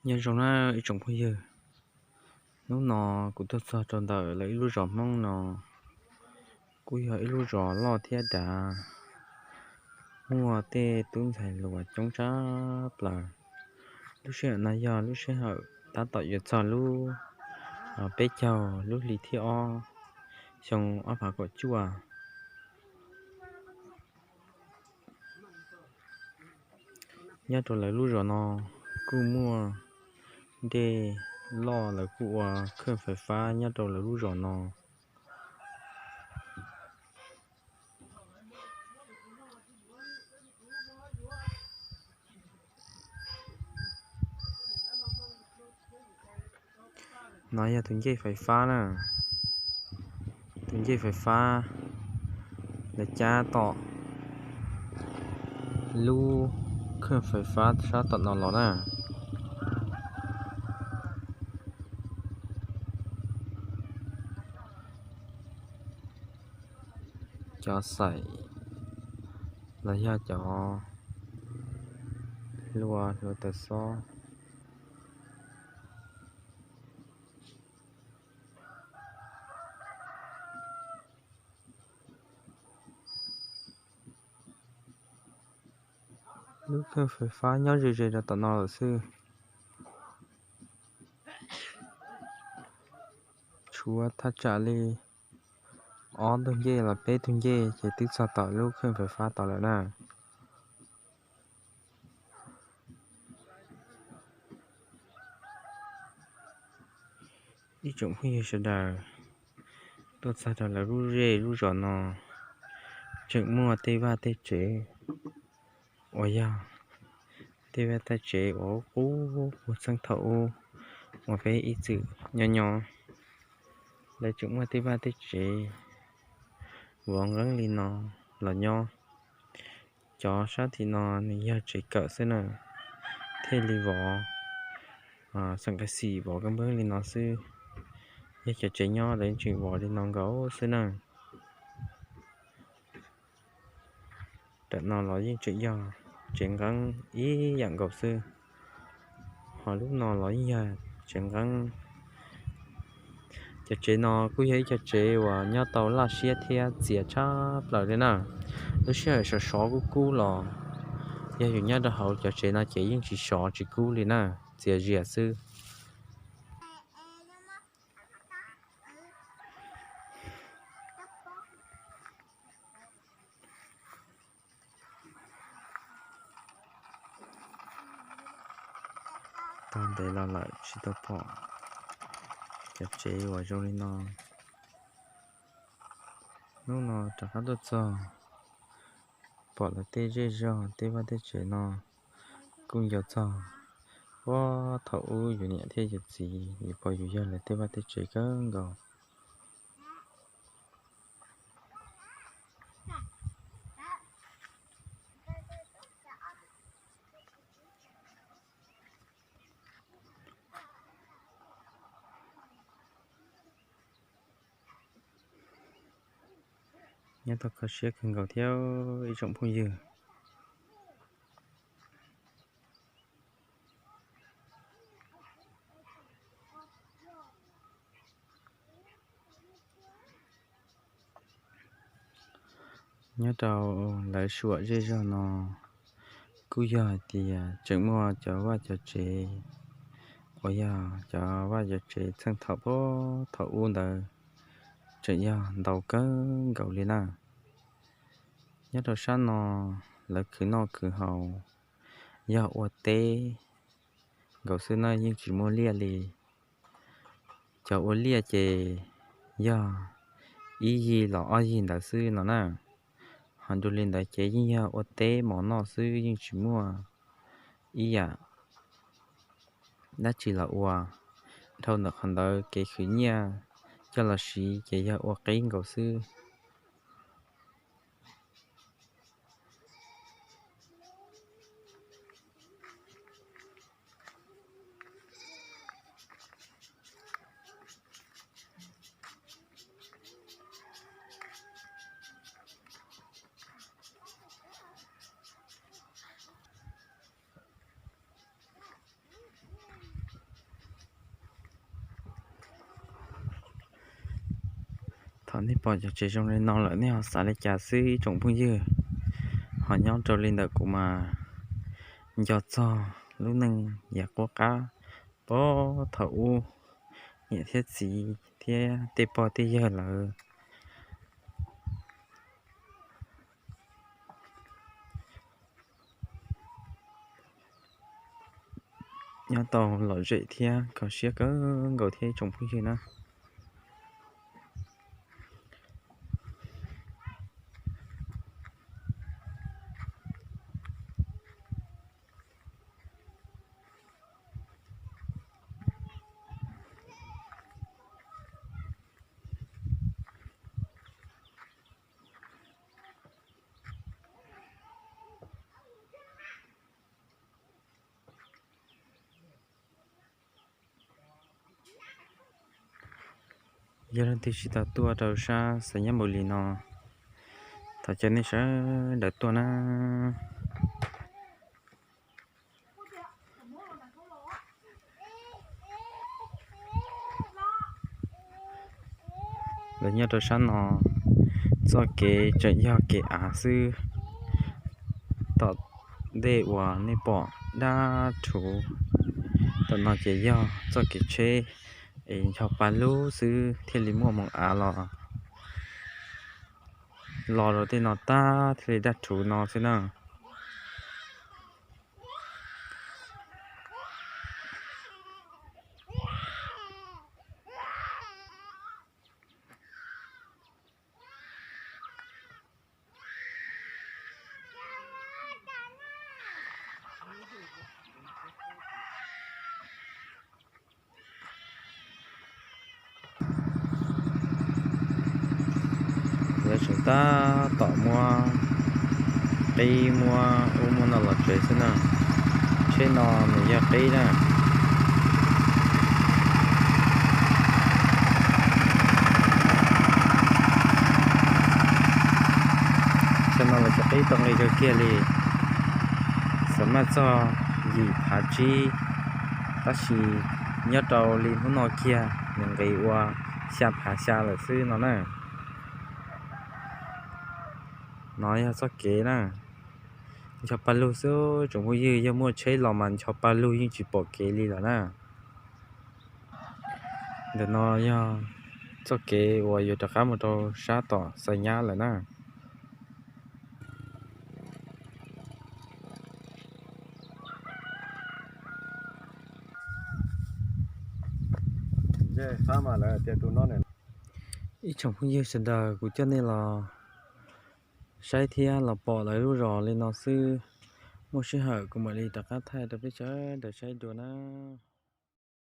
Nyob zoo na ib tsoom phooj ywg, hnub no kuv tuaj txog rau ntawm lawv ib lub zos Hmoob no, kuj yog ib lub zos loj thiab dav, muaj tej tub ntxhais hluas coob tshaj plaws. Lub sij hawm no yog lub sij hawm tab tom yuav txog lub peb caug lub hli thib ob xyoo ob phav kaum cuaj. Nyob rau lawv lub zos no kuj muaj dej loj, lawv kuj ua khej fais fab nyob rau lawv lub zos no. No yog tus ncej fais fab na, tus ncej fais fab lawv cab tom lub khej fais fab sab tom no los na. Cov xaim los yog cov hlua hluav taws xob. Lub khej fais fab nyob ze ze rau tom no lawm xwb, tshuav thaj tsam li ob tug ncej los peb tug ncej ces twb txog tom lub khej fais fab tod lawm na. Ib tsoom phooj ywg sawv daws, tuaj txog rau lawv lub zej lub zos no, tseem muaj tej vaj tej tsev uas yog tej vaj tej tsev uas qub qub puag txheej thaum ub uas peb ib txwm nyob nyob. Lawv tseem muaj tej vaj tej tsev vov nqeeb li no los nyob. Cov sab tim no nws yog tsev kawm xwb na, thiaj li vov xeem kas xim vov kab npeeb li no xwb. Yog cov tsev nyob lawv tseem vov li no nkaus xwb na. Tam no los yeej tseem yog tsev nqeeb ib yam nkaus xwb. Ho lub no los yeej yog tsev nqeeb. Cov tsev no kuj yog ib co tsev uas nyob tau laj siab thiab txias tshaj plaws li na. Lub sij hawm sov sov kub kub los yog yus nyob rau hauv cov tsev no ces yeej tsis sov tsis kub li na, txias zias xwb. Tau ntev los lawm tsis tau pom cov tsev uas zoo li no. Hnub no rov qab tuaj txog, pom lawv tej zej zog tej vaj tej tsev no kuj nco txog puag thaum ub yus niam thiab yus txiv, yus pom yus yawg lawv tej vaj tej tsev kawg nkaus. Nyob tau kho siab kawg nkaus thiab ib tsoom phooj ywg. Nyob rau lawv suam zej zog no kuj yog hais tias tseem muaj cov vaj cov tsev uas yog cov vaj cov tsev txheej thaum puag thaum ub ntawd tseem yog ntau kawg nkaus li na. Nyob rau sab no lawv khwv noj khwv haus yog ua teb nkaus xwb na, yeej tsis muaj liaj li. Cov ua liaj ces yog ib yig los ob yig ntawd xwb no na. Ho dua li ntawd ces yeej yog ua teb mov noj xwb, yeej tsis muaj ib yam dab tsi los ua. Dhau ntawm qhov ntawd kev khwv nyiaj coj los siv ces yog ua qib nkaus xwb. Thaum nej pom cov tsev zoo li no lawm nej ho xav li cas xwb ib tsoom phooj ywg? Ho nyob rau li ntawm kuv mas nco txog lub neej yav qub qab puag thaum ub, niam thiab txiv thiab tej pog tej yawg lawv nyob tau lom zem thiab kho siab kawg nkaus thiab ib tsoom phooj ywg na. Yog leej twg tsis tau tuaj rau sab Xav Nyab Npaus Lis no, thov caw nej sawv daws tuaj na. Los nyob rau sab no, txoj kev tseem yog kev av xwb. Tom ntej uas nej pom dab rhuv tom no ces yog txoj kev tsheb es ncho pa lug xwb thiaj li muaj moos av los, los rau tej no tag thiaj li dab rhuv no xwb na. Lawv tseem tab tom muab qib muab ub muab no los tsev xwb na. Tsheb no nws yog qib na. Tsheb no lawv tseem qib tau nqis kawg kiag li, xam maj txog yim phav tsib, tab sis nyob rau li hnub no kiag nws nqis ua xya phav xya lawm xwb no na. No yog txoj kev na, ncho pa lug xwb tsoom phooj ywg, yog muaj tsheb los mas ncho pa lug yeej tsis pom kev li lawm na. Ntawm no yog txoj kev uas yuav rov qab mus rau sab tom Xav Nyab lawm na. Ib tsoom phooj ywg sawv daws, kuv coj nej los saib thiab los pom lawv lub zos li no xwb. Muaj sij hawm kuv mam li rov qab thaij rau peb sawv daws saib dua na.